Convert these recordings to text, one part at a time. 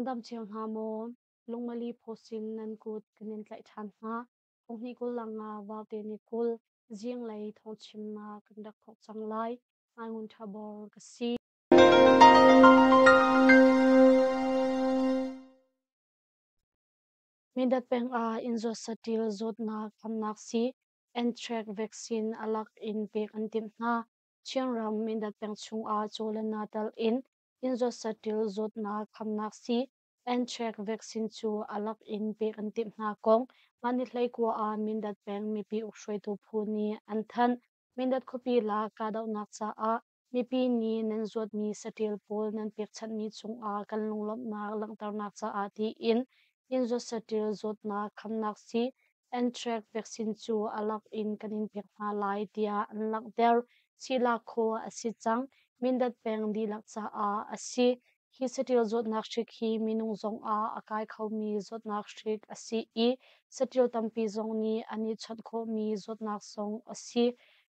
dam cio hna maw? Lungmali pawsin nan kut kan in tlaih ṭhan hna. Thonghnih 20 le nga Vaute ni 20 zinglei thawngchimnak kan rak thawk cang lai. Ngai Ngun Ṭha Bor ka si. Mindat peng ah inn zawt saṭil zawtnak khamnak sii Anthrax vaccine a lak in pek an timh hna. Chinram Mindat peng chungah caw le na tal in inn zawt saṭil zawtnak khamnak sii Anthrax vaccine cu a lak in pek an timh hna kong mah ni 19 ah Mindat peng mipi ukhruaitu phu nih an thanh. Mindat khuapi lak kahdohnak caah Mipi nih nan zuatmi saṭil pawl nan pekchanhmi cungah kan lunglawmhnak langhternak caah tiin inn zuat saṭil zawtnak khamnak sii anthrax vaccine cu a lak in kan in pek hna lai tiah an langhter. Sii lak khawh a si cang. Mindat peng dihlak caah a si. Hi saṭil zawtnak hrik hi minung zongah a kai khomi zawtnak hrik a si i saṭil tampi zong nih an i chawnh khawhmi zawtnak zong a si.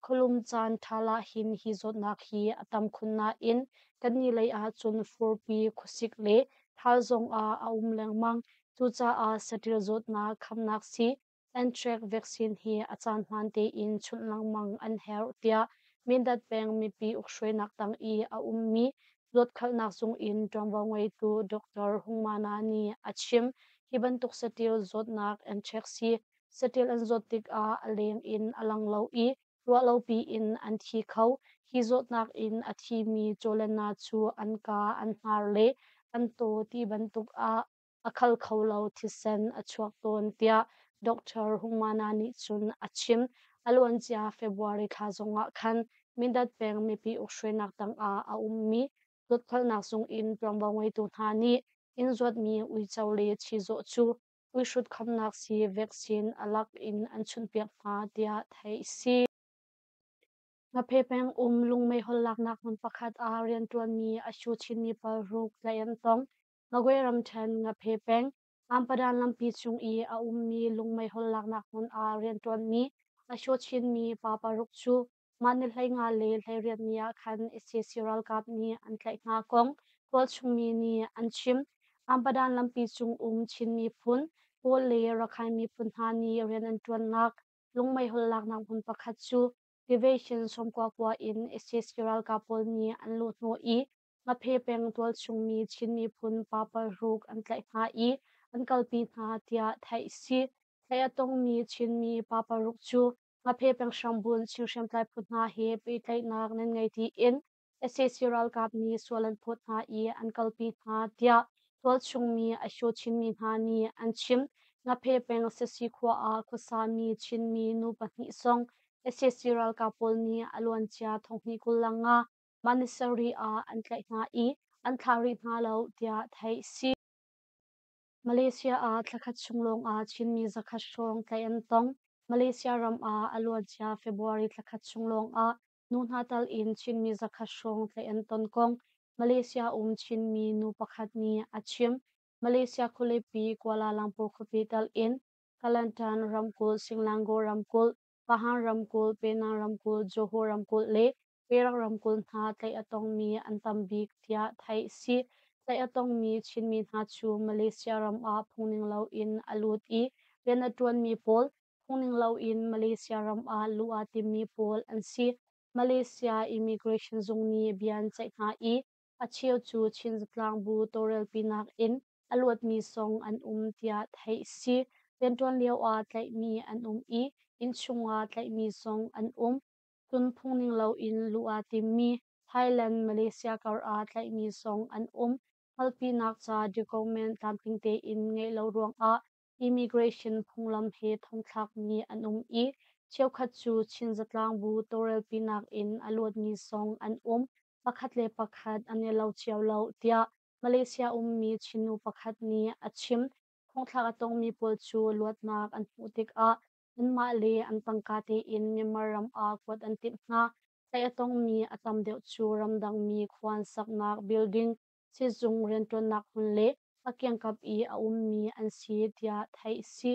Khualum caan ṭhal ahhin hi zawtnak hi a tam khun nain kannih lei ahcun furpi, khuasik le ṭhal zongah a um lengmang. Cucaah saṭil zawtnak khamnak sii Anthrax vaccine hi a caan hmaan tein chunh lengmang an herh tiah Mindat peng mipi ukhruainak tang i a ummi zawtkhalhnak zung in ṭuanvo ngeitu Dr. Hung Mana nih a chim. Hi bantuk saṭil zawtnak anthrax hi saṭil an zawt tikah a leng in a lang lo i ruahlopi in an thi kho. Hi zawtnak in a thimi caw le na cu an kaa, an hnar le an taw ti bantuk ah a khal kho lo, thisen a chuak tawn tiah Dr. Humana nih cun a chim. A luancia February thla zongah khan Mindat peng mipi ukhruainak tangah a ummi dotkhalnak zung in ṭuanvo ngeitu hna nih inn zuatmi uico le chizawh cu uihrut khamnak sii vaccine a lak in an chunhpiak hna tiah theih a si. Ngaphe peng um lungmeihol laknak hmun pakhat ah rianṭuanmi a shu chinmi paruk tlaih an tong. Magwe ramṭhen Ngaphe peng Ampadan lampi cung i a ummi lungmeihol laknak hmun ah rianṭuanmi a shu chinmi pa paruk cu mah ni 15 le 18 ni ah khan sac ralkap nih an tlaih hna kong tualchung mi nih an chim. Ampadan lampi cung um Chin miphun, Kawl le Rakhine miphun hna nih rian an ṭuannak lungmeihol laknak hmun pakhat cu Division 99 in sac ralkap pawl nih an luh hnawh i Ngaphe peng tualchung mi Chin miphun pa paruk an tlaih hna i an kalpi hna tiah theih a si. Tlaih a tongmi Chinmi pa paruk cu Ngaphe peng hrambunh Chin hriamtlai phu hna he pehtlaihnak nan ngei tiin sac ralkap nih sual an phawt hna i an kalpi hna tiah tualchung mi a hyo chinmi hna nih an chim. Ngaphe peng Sasi khua ah khuasami Chinmi nu pahnih zong sac ralkap pawl nih a luancia thonghnih 25 Manisari ah an tlaih hna i an thlah rih hna lo tiah theih a si. Malaysia ah thlakhat chung lawngah Chinmi zakhat hrawng tlaih an tong. Malaysia ram ah a luancia February thlakhat chung lawngah nu hna tal in Chinmi zakhat hrawng tlaih an ton kong Malaysia um Chinmi nu pakhat nih a chim. Malaysia khualipi Kuala Lumpur khuapi tal in Kelantan ramkulh, Selangor ramkulh, Pahang ramkulh, Penang ramkulh, Johor ramkulh le Perak ramkulh hna tlaih a tongmi an tam bik tiah theih a si. Tlaih a tongmi Chinmi hna cu Malaysia ram ah phungning loin a lut i rian a ṭuanmi pawl, phungning loin Malaysia ram ah luh aa timmi pawl an si. Malaysia Immigration zung nih bia an ceih hna i a cheu cu Chin zatlangbu tawlrelpinak in a luatmi zong an um tiah theih a si. Rianṭuan lioah tlaihmi an um i innchung ah tlaihmi zong an um. Cun phungning loin luh aa timmi Thailand, Malaysia kar ah tlaihmi zong an um. Hngalhpinak ca document tlamtling tein ngeih lo ruangah immigration phunglam he thongthlakmi an um i cheukhat cu Chin zatlangbu tawlrelpinak in a luatmi zong an um. Pakhat le pakhat an i lo cio lo tiah Malaysia ummi Chin nu pakhat nih a chim. Thongthlak a tongmi pawl cu luatnak an hmuh tikah anmah le an tangka tein Myanmar ram ah kuat an timh hna. Tlaih a tongmi a tam deuh cu ramdangmi khua an saknak building, sizung rianṭuannak hmun le a kiangkap i a ummi an si tiah theih a si.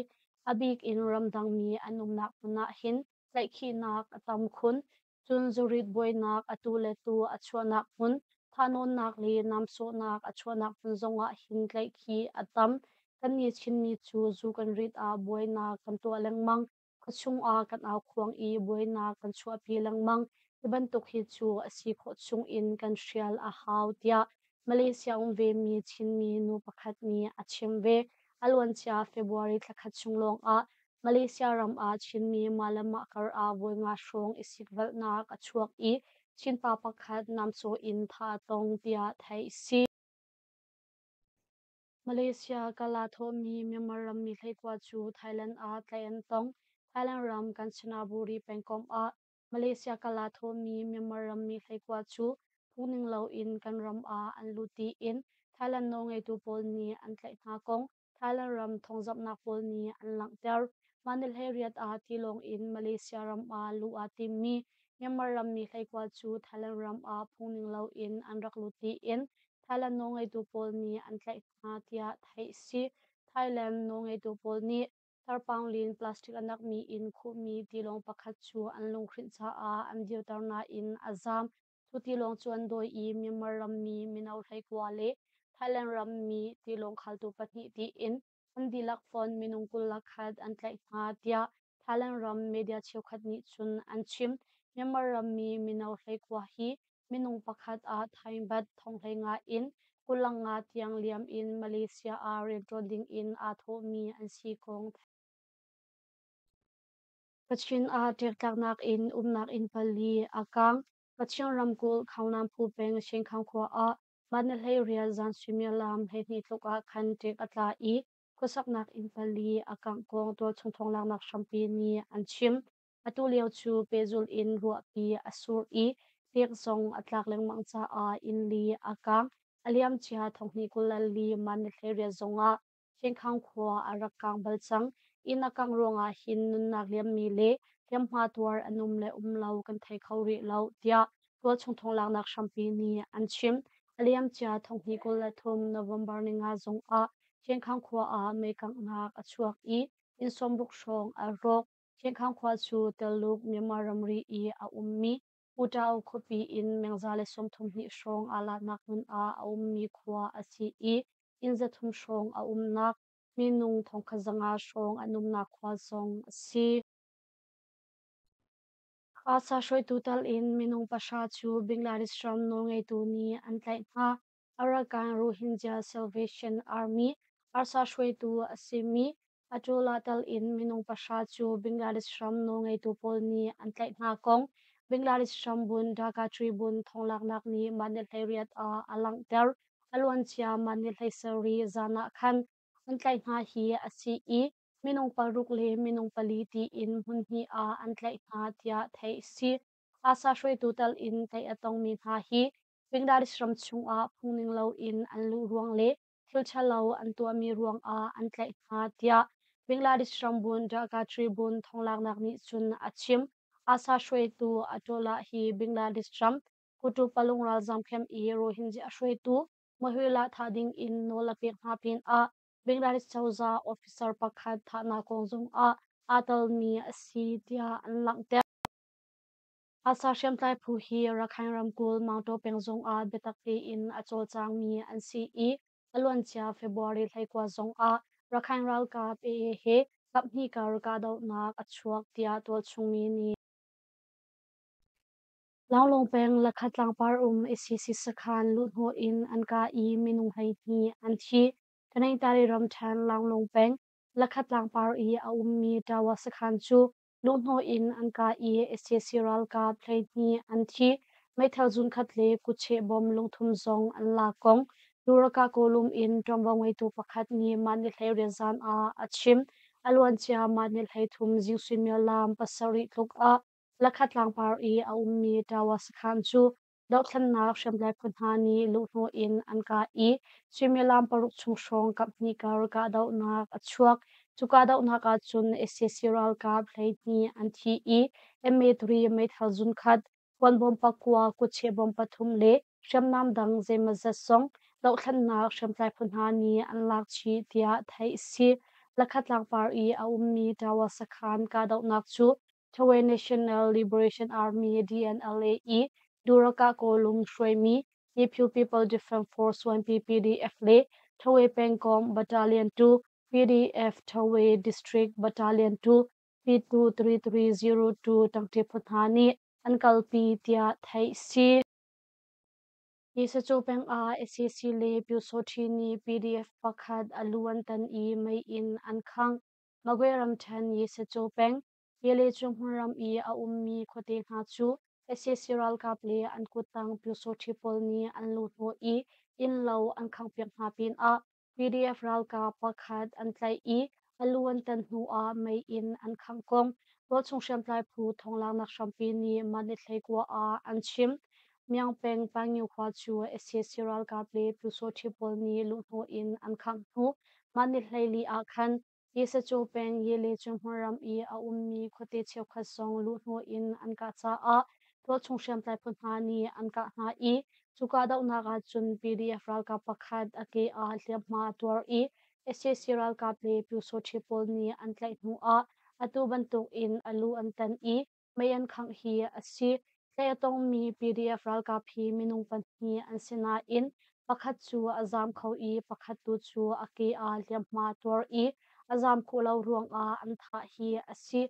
A bik in ramdangmi an umnak hmun ah hin tlaihkhihnak a tam khun. Cun zurit buainak atu le tu a chuahnak hmun. Thahnawnnak le namsawhnak a chuahnak hmun zongah hin tlaihkhih a tam. Kannih Chinmi cu zu kan rit ah buainak kan tuah lengmang. Khuachung ah kan aukhuang i buainak kan chuahpi lengmang. Hi bantuk hi cu a si khawh chungin kan hrial a hau tiah Malaysia um vemi Chinmi nu pakhat nih a chim ve. A luancia February thlakhat chung lawngah Malaysia ram ah Chinmi mah le mah kar ah voi nga hrawng i sikvelhnak a chuak i Chinpa pakhat namcaw in thah a tong tiah theih a si. Malaysia kala thawhmi Myanmar rammi hleikua cu Thailand ah tlaih an tong. Thailand ram Kanchanaburi pengkomh ah Malaysia kala thawhmi Myanmar rammi hleikua cu phungning loin kan ram ah an lut tiin Thailand nawlngeitu pawl nih an tlaih hna kong Thailand ram thawngzamhnak pawl nih an langhter. Mah ni 18 ah tilawng in Malaysia ram ah luh aa timmi Myanmar rammi hleikua cu Thailand ram ah phungning loin an rak lut tiin Thailand nawlngeitu pawl nih an tlaih hna tiah theih a si. Thailand nawlngeitu pawl nih tarpaulin plastic a nakmi in khuhmi tilawng pakhat cu an lunghrinh caah an dirter nain a zaam. Cu tilawng cu an dawi i Myanmar rammi mino 19 le Thailand rammi tilawng khaltu pahnih tiin an dihlak fonh minung 21 an tlaih hna tiah Thailand ram media cheukhat nih cun an chim. Myanmar rammi mino 19 hi minung pakhat ah Thai baht 15,000 in 25 tiang liam in Malaysia ah rianṭuan dingin aa thawhmi an si kong Kachin ah ṭektlaknak in umnak inn pali a kaang. Kachin ramkulh Khaunam-phu peng Shenkhang khua ah Vanlahleirial zan suimilam 12 tluk ah khan ṭek a tla i khuasaknak inn pali a kangh kong tualchung thawng hrampi nih an chim. Atu lio cu pehzulh in ruahpi a sur i ṭek zong a tlak lengmang caah inn li a kaang. A liamcia 2024 Manlahleirial zongah Sengkhang khua a rak kang bal cang. Inn a kangh ruangah hin nunnak liammi le hliamhma tuar an um le um lo kan thei kho rih lo, tiah tualchung thawng hrampi nih an chim. A liamcia 2023 November 5 zongah Sengkhang khua ah mei kanghnak a chuak i inn 60 hrawng a rawk. Sengkhang khua cu Teluk Myanmar ramri i a ummi Putao khuapi in meng 132 hrawng aa lanak hmun ah a ummi khua a si i inn 300 hrawng a umnak, minung 1500 hrawng an umnak khua zong a si. ASA hruaitu tal in minung 9 cu Bangladesh ram nawlngeitu nih an tlaih hna. Arakan Rohingya Salvation Army ARSA hruaitu a simi Atola tal in minung 9 cu Bangladesh ram nawlngeitu pawl nih an tlaih hna kong Bangladesh hrambun Dhaka Tribune thawnglaknak nih mah ni 18 ah a langhter. A luancia mah ni 17 zan ah khan an tlaih hna hi a si i minung paruk le minung pali tiin hmun hnih ah an tlaih hna tiah theih a si. ASA hruaitu tal in tlaih a tongmi hna hi Bangladesh ram chungah phungning loin an luh ruang le thil ṭhalo an tuahmi ruangah an tlaih hna tiah Bangladesh rambun Dhaka Tribune thawnglaknak nih cun a chim. ASA hruaitu Atola hi Bangladesh ram Kutupalung ralzam camp i Rohingya hruaitu Mohila thah ding in nawl a pek hna pinah Bangladesh cozah officer pakhat thahnak kong zongah aa telmi a si tiah an langhter. ASA hriamtlai phu hi Rakhine ramkulh Maungtaw peng zongah biatak tein a cawlcangmi an si i a luancia February 29 zongah Rakhine ralkap AA he kaphnih kar kahdohnak a chuak tiah tualchungmi nih Launglung peng Lakhat tlangpar um SCC sakhan luhhnawh in an kah i minung 12 an thi. Taningtari ramṭhen Launglung peng Lakhat tlangpar i a ummi Tawa sakhan cu luhhnawh in an kah i SAC ralkap 12 an thi. Meithal zunkhat le kutcheh bom lungthum zong an lak kong Duraka Kawlum in ṭuanvo ngeitu pakhat nih mah ni 18 zan ah a chim. A luancia mah ni 33 zing suimilam 7 tluk ah Lakhat tlangpar i a ummi Tawa sakhan cu dohthlennak hriamtlai phu hna nih luhhnawh in an kah i suimilam 6 chung hrawng kaphnih kar kahdohnak a chuak. Cu kahdohnak ahcun sac ralkap 12 an thi i MA3 meithal zunkhat, kuanbawm 9, kutcheh bawm 3 le hriamnam dang zeimawzat zong dohthlennak hriamtlai phu hna nih an lak chih tiah theih a si. Lakhat tlangpar i a ummi Tawa sakhan kahdohnak cu Thawe National Liberation Army DNLA i Duraka Kawlung hruaimi Yipyu People Defence Force YPPDF le Thawe pengkomh Battalion 2 PDF Thawe District Battalion 2 P23302 ṭangṭi phu hna nih an kalpi tiah theih si. Nisacu peng ah sac le Pyusawṭhi nih PDF pakhat a lu an tan i mei in an khangh. Magwe ramṭhen Yisacu peng, Yelecu hmunram i a ummi khuate hna cu sac ralkap le an kuttang Pyusawṭhi pawl nih an luhhnawh i innlo an khanghpiak hna pinah PDF ralkap pakhat an tlaih i a lu an tan hnu ah mei in an khangh kong tualchung hriamtlai phu thawnglaaknak hrampi nih mah ni 19 ah an chim. Myaung peng Pangyu khua cu sac ralkap le Pyusawṭhi pawl nih luhhnawh in an khangh hnu mah ni 14 ah khan Yisacu peng Yele hmunram i a ummi khuate cheukhat zong luhhnawh in an kah caah tualchung hriamtlai phu hna nih an kah hna i cu kahdohnak ahcun PDF ralkap pakhat a ke ah hliamhma a tuar i sac ralkap le Pyusawṭhi pawl nih an tlaih hnu ah atu bantuk in a lu an tan i mei an khangh hi a si. Tlaih a tongmi PDF ralkap hi minung pahnih an si nain pakhat cu a zaam kho i pakhat tu cu a ke ah hliamhma a tuar i a zaam khawh lo ruangah an thah hi a si.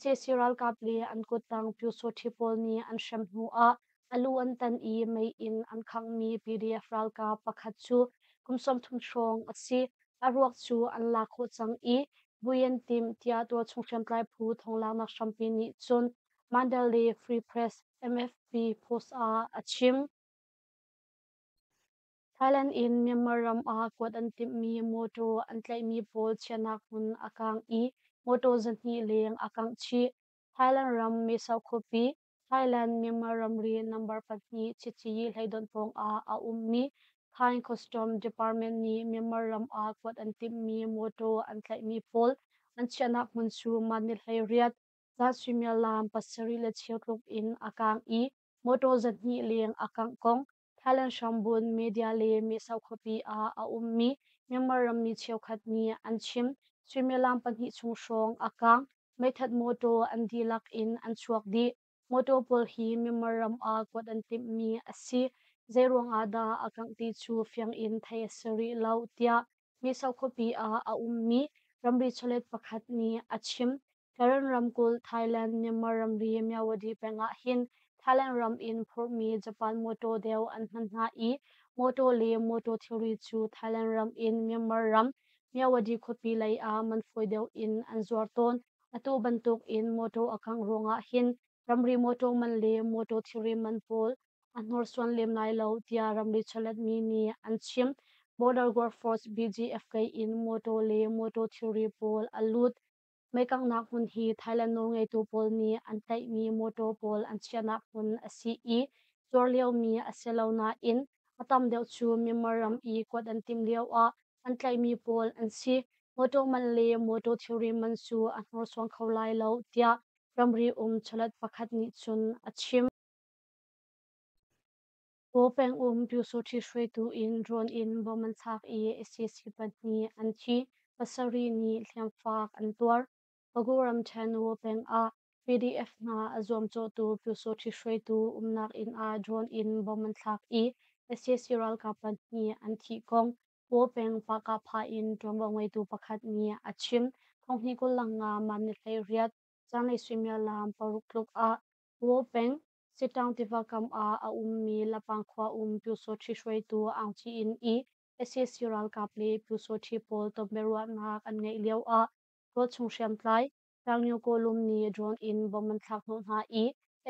Sac ralkap le an kuttang Pyusawṭhi pawl nih an hrem hnu ah a lu an tan i mei in an khanghmi PDF ralkap pakhat cu kum 30 hrawng a si. A ruak cu an lak khawh cang i vui an timh tiah tualchung hriamtlai phu thawnglaaknak hrampi nih cun Mandalay Free Press MFP post ah a chim. Thailand in Myanmar ram ah kuat an timhmi mawṭaw an tlaihmi pawl chiahnak hmun a kaang i mawṭaw 200 leng a kangh chih. Thailand ram Mesau khuapi Thailand-Myanmar ramri number pahnih Chichiyi hleidonh pawng ah a ummi Thai Custom Department nih Myanmar ram ah kuat an timhmi mawṭaw an tlaihmi pawl an chiahnak hmun cu mah ni 18 zan suimilam 7:15 tluk in a kaang i mawṭaw 200 leng a kangh kong Thailand hrambun media le Mesau khuapi ah a ummi Myanmar rammi cheukhat nih an chim. Suimilam pahnih chung hrawng a kaang. Meithat mawṭaw an dihlak in an chuak dih. Mawṭaw pawl hi Myanmar ram ah kuat an timhmi a si. Zeiruang ah dah a kangh ti cu fiang in theih a si rih lo, tiah Mesau khuapi ah a ummi ramri chawlet pakhat nih a chim. Karen ramkulh Thailand Myanmar ramri Myawaddy peng ah hin Thailand ram in phurhmi Japan mawṭaw deu an hman hna i mawṭaw le mawṭaw thilri cu Thailand ram in Myanmar ram Myawaddy khuapi lei ah man fawi deuh in an zuar tawn. Atu bantuk in mawṭaw a kangh ruangah hin ramri mawṭaw man le mawṭaw thilri man pawl a hnorsuan lem lai lo tiah ramri chawletmi nih an chim. Border Guard Force BGFK in mawṭaw le mawṭaw thilri pawl a lut. Meikanghnak hmun hi Thailand nawlngeitu pawl nih an tlaihmi mawṭaw pawl an chiahnak hmun a si i zuar liomi a si lo nain a tam deuh cu Myanmar ram i kuat an timh lioah an tlaihmi pawl an si. Mawṭaw man le mawṭaw thilri man cu a hnorsuang kho lai lo tiah ramri um chawlet pakhat nih cun a chim. Paw pengum Pyusawṭhi hruaitu in drone in bom an thlak i sac pahnih an thi, pasarih nih hliamfak an tuar. Pagu ramṭhen Waw peng ah PDF hna a zuamcawhtu Pyusawṭhi hruaitu umnak inn ah drone in bom an thlak i sac ralkap pahnih an thih kong Paw peng Pahkahphah in ṭuanvo ngeitu pakhat nih a chim. Thonghnih 25 Mam ni 18 zanlei suimilam paruk tluk ah Paw peng Sittaung tiva kam ah a ummi Lapang khua um Pyusawṭhi hruaitu Aung Kyi Inn i sac ralkap le Pyusawṭhi pawl tonbiaruahnak an ngeih lioah tualchung hriamtlai Tlangnu Kawlum nih drone in bomb an thlak hnawh hna i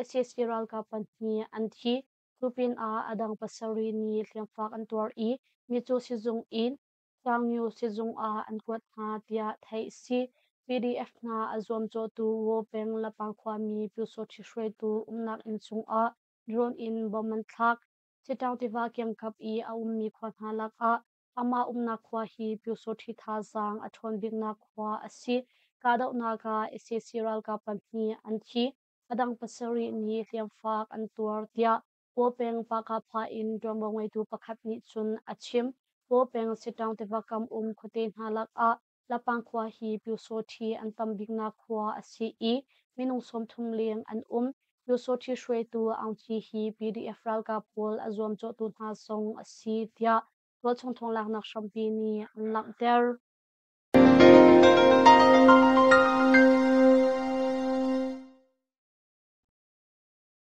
sac ralkap pahnih an thi. Cu pinah a dang pasarih nih hliamfak an tuar i mitcaw sizung in Tlangnu sizung ah an kuat hna tiah theih a si. PDF hna a zuamcawhtu Waw peng Lapang khuami Pyusawṭhi hruaitu umnak inn cungah drone in bomb an thlak. Sittaung tiva kiangkap i a ummi khua hna lakah amah umnak khua hi Pyusawṭhi thazaang a ṭhawn biknak khua a si. Kahdohnak ah sac ralkap pahnih an thi. A dang pasarih nih hliamfak an tuar tiah Paw peng Pahkahphah in ṭuanvo ngeitu pakhat nih cun a chim. Paw peng Sittaung tiva kam um khuate hna lakah Lapang khua hi Pyusawṭhi an tam biknak khua a si i minung 30 leng an um. Pyusawhti hruaitu Aung Kyi hi PDF ralkap pawl a zuamcawhtu hna zong a si tiah tualchung thawnglaknak hrampi nih an langhter.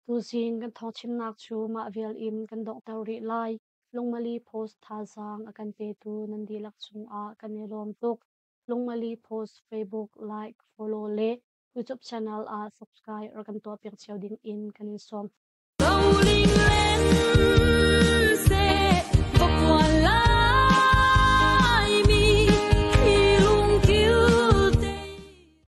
Tuzing kan thawngchimnak cu mah vial in kan donghter rih lai. Lungmali Post thazaang a kan petu nan dihlak cungah kan i lawm tuk. Lungmali Post Facebook like, follow le YouTube channel ah subscribe rak kan tuahpiak cio ding in kan in sawm. Rolling land.